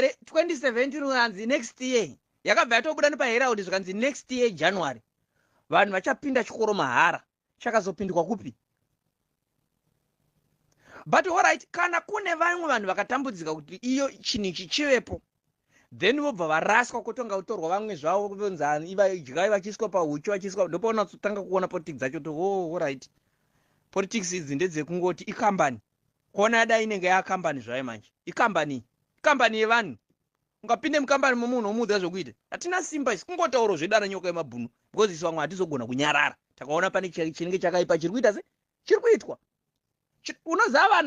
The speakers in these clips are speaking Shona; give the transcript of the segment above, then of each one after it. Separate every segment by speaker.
Speaker 1: here 2017 hanzi next year yakabva yatobuda nepaherald, zvikanzi next year January vanhu vachapinda chikoro mahara. Chakazopindwa kupi? But alright, kana kune vamwe vanhu vakatambudzika kuti iyo chinhu ichi chivepo, then vobva varaswa, kotonga kutorwa vamwe zvavo vonzi idyai, vachiiswa pahuchi, vachiiswa. Ndopaunatotanga kuona politics dzacho kuti, oh, alright, politics idzi ndedzekungoti ikambani. Kuona yadai inenge yakambani zvayo manje, ikambani, ikambani yevanhu. Ungapinde mukambani momunhu omuudza zvokuita? Hatina simba isi, kungotauro zvedana nyoka yemabhunu, because isu vamwe hatizogona kunyarara takaona pane chinenge chakaipa chiri kuita se chiri kuitwa. Unoziva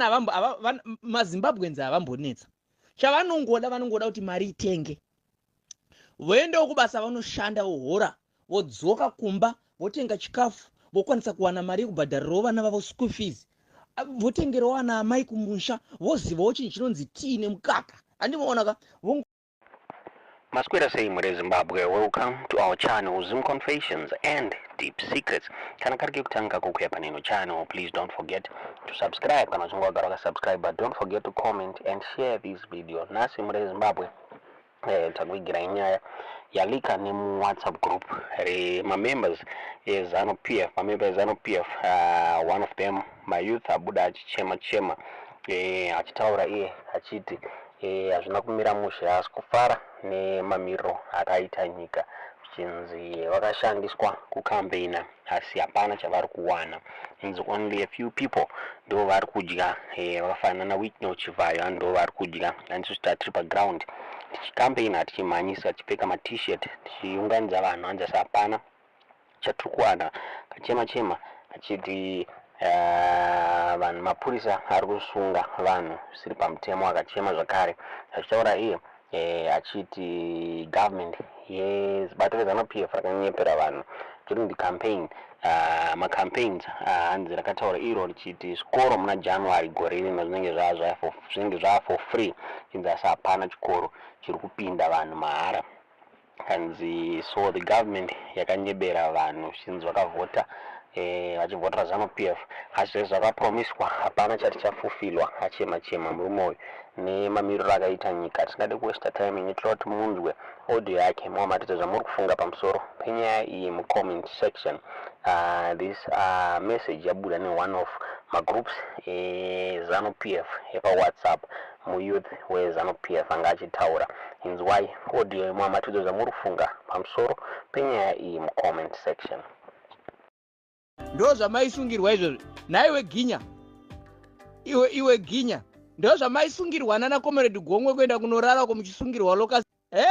Speaker 1: vanhu, maZimbabweans havambonetsa. Chavanongoda, vanongoda kuti mari itenge, voendawo kubasa, vanoshanda, vohora, vodzoka kumba, votenga chikafu, vokwanisa kuwana mari yekubhadharirawo vana vavo school fees, votengerawo vana amai kumusha, vozivawo chinhu chinonzi tii nemukaka. Handimaona ka?
Speaker 2: Maswera sei muri Zimbabwe? Welcome to our channel, Zim Confessions and Deep Secrets. Kana kari kekutanga kukuya paneno channel, please don't forget to subscribe. Kana uchinge wagara wakasubscribe, but don't forget to comment and share this video. Nhasi muri Zimbabwe, takuigirai nyaya yalika nemuWhatsApp group remamembers eZANU PF. Mamember eZANU PF, one of them mayouth, abuda achichema chema, achitaura iye achiti hazvina kumira mushe, haasi kufara nemamiriro akaita nyika, zvichinzi vakashandiswa kukambeina asi hapana chavari kuwana. Inzi only a few people ndo vari kudya, vakafanana naWicknell Chivayo, ndo vari kudya. Handisi kuti tiri paground tichikambeina, tichimhanyisa, tichipfeka maT-shirt, tichiunganidza vanhu, hanzi asi hapana chatiri kuwana. Kachema chema achiti vanhu, mapurisa ari kusunga vanhu zvisiri pamutemo. Akachema zvakare achitaura iye achiti government yebato reZANU PF rakanyepera vanhu during the campaign, macampaigns. Hanzi rakataura iro richiti zvikoro muna January gore rino zvinenge zvaa for free, chinzi asi hapana chikoro chiri kupinda vanhu mahara. Kanzi so the government yakanyebera vanhu, zvichinzi vakavhota, vachivhotera ZANU PF, asi zvese zvakapromiswa hapana chati chafufilwa. Achema chema murume uyu nemamiriro akaita nyika. Tisingade kuwasta time yenyu, toda kuti munzwe audio yake, muwamatidza zvamuri kufunga pamusoro penyaya iyi mucomment section. This message yabuda neone of magroups eZANU PF epaWhatsApp. Muyouth weZANU PF anga achitaura. Inzwai audio, muwamatidza zvamuri kufunga pamusoro penyaya iyi mucomment section.
Speaker 1: Ndo zvamaisungirwa izvozvo nhaiwe ginya, iwe, iwe ginya. Ndo zvamaisungirwa nana Comrade Gomwe, kuenda kunorara uko muchisungirwa locust e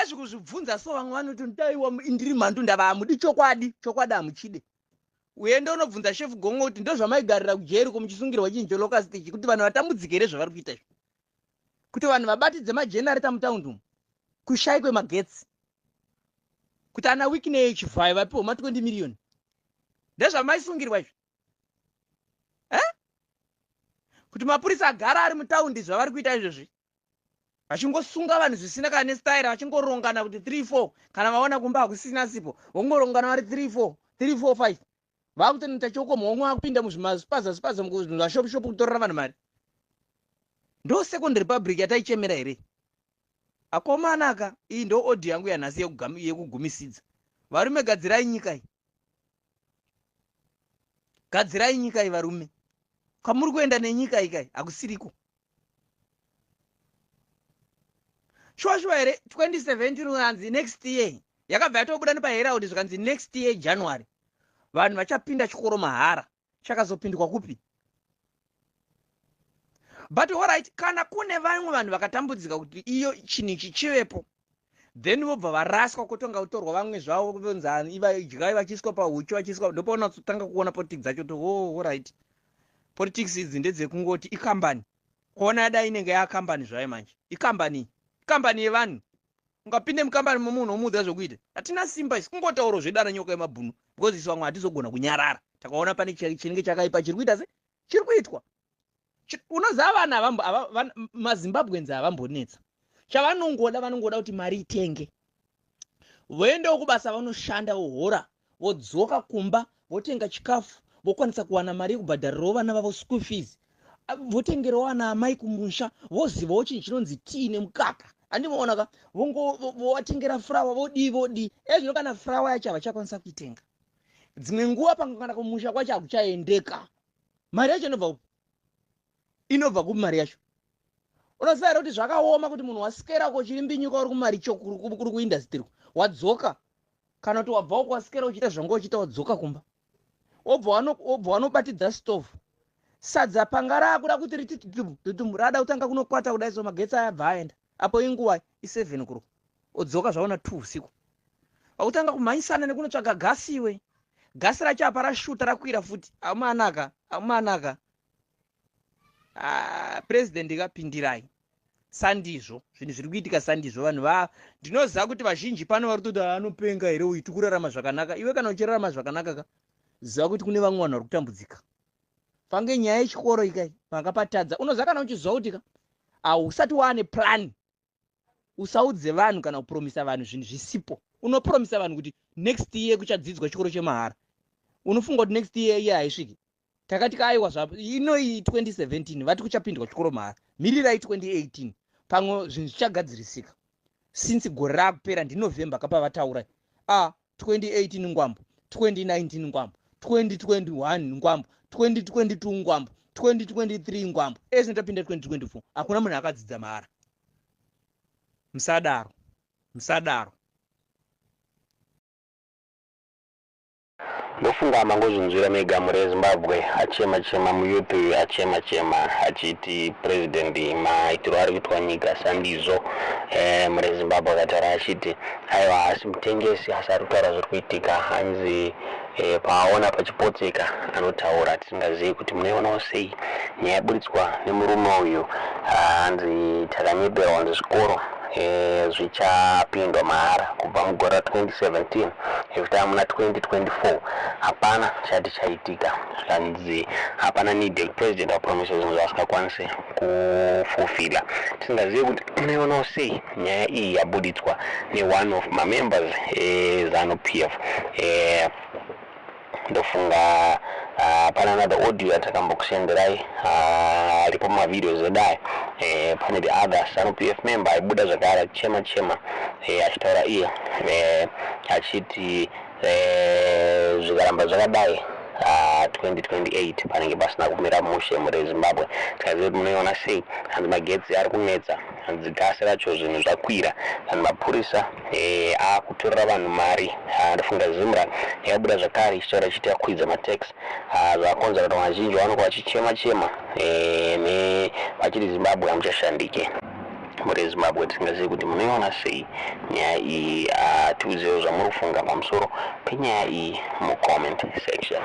Speaker 1: ezvi kuzvibvunza. So vamwe vanoti ndaiwa ndiri mhandu, ndava hamudi chokwadi, chokwadi hamuchide. Uende unobvunza Shefu Gomwe kuti ndo zvamaigarira kujeri ko muchisungirwa chinhu chelocust ichi, kuti vanhu vatambudzike here zvavari kuita izvi, kuti vanhu vabatidze magenerator mutaundi umu, kushayikwe magetsi, kuti ana Wicknell Chivayo vapiwa ma20 million. Ndezvamaisungirwa izvi, eh? Kuti mapurisa agara ari mutaundi, zvavari kuita izvozvi, vachingosunga vanhu zvisina kana nestaira, vachingorongana kuti 3 4, kana vaona kumba hakusina sipo, vongorongana vari 3 4 3 4 5, vakutonoita chokomhomwe, vakupinda muzvimaspaza spaza, muzvashopu shopu, kutorera vanhu mari. Ndo Second Republic yataichemera here, akomanaka? Iyi ndo audio yangu yanhasi yekugumisidza. Varume, gadzirai nyika iyi, gadzirai nyika iyi, varume. Kwamuri kuenda nenyika iyi kai hakusiriko. Shuwa shuwa here 2017 hanzi next year yakabva yatobuda nepaherald, zvikanzi next year January vanhu vachapinda chikoro mahara. Chakazopindwa kupi? But alright, kana kune vamwe vanhu vakatambudzika kuti iyo chinhu ichi chivepo, then vobva varaswa, kotonga kutorwa vamwe zvavo vonzi idyai, vachiiswa pahuchi, vachiiswa. Ndopaunatotanga kuona politics dzacho kuti, oh, alright, politics idzi ndedzekungoti ikambani. Kuona yadai inenge yakambani zvayo manje, ikambani, ikambani yevanhu. Ungapinde mukambani momunhu omuudza zvokuita? Hatina simba isi, kungotauro zvedana nyoka yemabhunu, because isu vamwe hatizogona kunyarara takaona pane chinenge chakaipa chiri kuita se chiri kuitwa. Unoziva vanhu, maZimbabweans havambonetsa. Chavanongoda, vanongoda kuti mari itenge, voendawo kubasa, vanoshanda, vohora, vodzoka kumba, votenga chikafu, vokwanisa kuwana mari yekubhadharirawo vana vavo school fees. Votengerawo ana amai kumusha, vozivawo chinhu chinonzi tii nemukaka, handimaona ka? Vovatengera furawa, vodii vodii. Ezvino kana furawa yacho havachakwanisa kuitenga. Dzimwe nguva panga kana kumusha kwacho hakuchaendeka. Mari yacho inobva kupi? Inobva kupi mari yacho? Unoziva here kuti zvakaoma kuti munhu wasikera ko chiri mbinyuka, uri kumaricho, kuri kuindustry, wadzoka, kana kuti wabvawo kwasikera uchiita zvanga uchiita, wadzoka kumba, wobva wanobatidza stove, sadza panga raakuda kuti riti tutum, rada kutanga kunokwata kudai so, magetsi aya abva aenda. Apo inguva i7 kuro, odzoka zvaona 2 usiku, wakutanga kumhanyisana nekunotsvaga gasi. Iwe, gasi racho apa rashuta, rakwira futi. Amumanaka, amumanaka. Ah, President, kapindirai. Sandizvo zvinhu zviri kuitika, sandizvo. Vanhu va ndinoziva kuti vazhinji pano vari kutoti, anopenga here uyu, tikurarama zvakanaka. Iwe kana uchirarama zvakanaka ka, ziva kuti kune vamwe vanhu vari kutambudzika. Fange nyaya yechikoro ikai makapatadza. Unoziva kana uchiziva kuti ka hausati waane plan, usaudze vanhu kana kupromisa vanhu zvinhu zvisipo. Unopromisa vanhu kuti next year kuchadzidzwa chikoro chemahara, unofunga kuti next year iye haisviki. Takati kaaiwa zvapo, inoi 2017 vati kuchapindwa chikoro mahara, mirirai 2018, pamwe zvinhu zvichagadzirisika. Since gore raakupera, ndiNovember kapa vataura a 2018 ngwambo, 2019 ngwambo, 2021 ngwambo, 2022 ngwambo, 2023 ngwambo, ezvino tapinda 2024, hakuna munhu akadzidza mahara. Musadaro, musadaro.
Speaker 2: Ndofunga mangozvinzwira mega muri eZimbabwe. Achema chema muyouth uyu, achema chema achiti, "President, maitiro ari kuitwa nyika sandizvo." Muri eZimbabwe, akataura achiti aiwa, haasi mutengesi, asi ari kutaura zviri kuitika. Hanzi paaona pachipotseka anotaura. Tisingazivi kuti munoionawo sei nyaya yaburitswa nemurume uyu. Hanzi takanyeperwa, hanzi zvikoro zvichapindwa mahara kubva mugore ra2017, ekuti muna 2024 hapana chati chaitika. Zvikanzi hapana need yekuti president apromisa zvinhu zvaasingakwanisi kufulfilla. Tisingazivi kuti munoionawo sei nyaya iyi yabuditswa neone of mamembers eZANU PF. Ndofunga pane another audio yatakambokusenderai, aripo mumavideos edu aya. Pane the other ZANU PF member aibuda zvakare achichema chema, achitaura iye achiti zvikaramba zvakadai, 2028 panenge pasina kumira mushe muri Zimbabwe. Tikaziva kuti munoiona sei. Hanzi magetsi ari kunetsa, hanzi gasi racho zvinhu zvakwira, hanzi mapurisa akutorera vanhu mari. Ndofunga ZIMRA yakabuda zvakare ichitaura ichiti yakwidza matax, zvakonzera kuti vazhinji vanonge vachichema chema vachiti Zimbabwe hamuchashandike. Muri Zimbabwe, tisingazivi kuti munoiona sei nyaya iyi. Tiudzewo zvamuri kufunga pamusoro penyaya iyi mucomment section.